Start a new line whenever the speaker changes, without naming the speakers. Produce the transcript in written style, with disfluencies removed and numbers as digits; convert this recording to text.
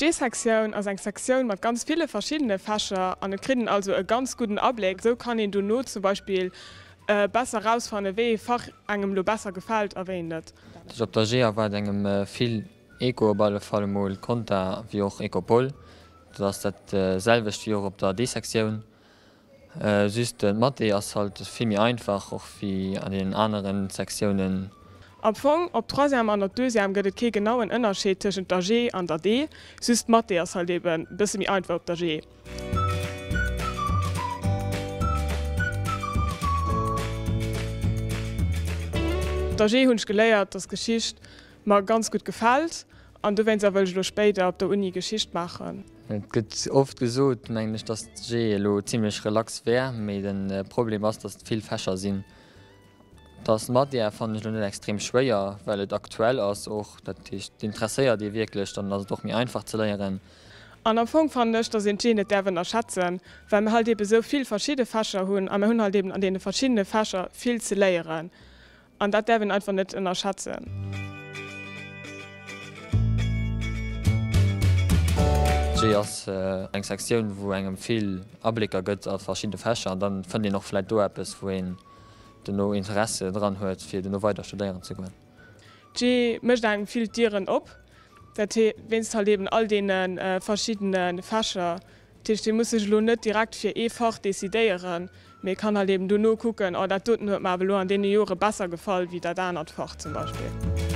D'G-Sektioun ass eng Sektioun mat ganz ville verschiddene Fächer an et kritt een also e ganz gudden Abléck. Esou kann een dono zum Beispill besser erausfannen, wéi ee Fach engem elo besser gefält a wéi een net.
Op der G erwaart engem vill Eco, op alle Fall emol Conta wéi och Ecopol. Dat ass dat selwecht wéi och op der D-Sektioun. Just d'Mathé ass halt vill méi einfach, och wéi an deenen aneren Sektiounen.
Am Fong, op Troisième an op Deuxième gëtt et kee genauen Ënnerscheed tëschent der G an der D, just d'Mathé ass halt eben e bësse méi einfach op der G. Op der G hunn ech geléiert, dass Geschicht mer ganz gutt gefält an dowéinster wëll ech elo spéider op der Uni Geschicht maachen.
Et gëtt oft gesot, mengen ech, dass d'G elo zimlech relax wär, mee de Problem ass, dass et vill Fächer sinn. Dass Matière fannen ech elo net extrem schwéier, well et aktuell ass och, dat heescht et interesséiert ee wierklech, dann ass et och méi einfach ze léieren.
An am Fong fannen ech, dass een d'G net däerf ënnerschätzen, well mir halt eebe sou vill verschidde Fächer hunn a mir hunn halt eeben an deene verschiddene Fächer vill ze léieren. An dat däerf een einfach net ënnerschätzen.
D'G ass eng Sektioun, wou engem vill Ablécker gëtt a verschidde Fächer an dann fënnt een och vläit do eppes, wou een dono Interesse dran huet, fir dono weider studéieren ze goen.
D'G mécht engem vill Dieren op, dat wéinst halt eben all deene verschiddene Fächer. Dat heescht, ee muss sech elo net direkt fir ee Fach decidéieren, mee ee kann halt eben dono kucken, oh dat doten huet mer awer elo an deene Jore besser gefall wéi dat anert Fach zum Beispill.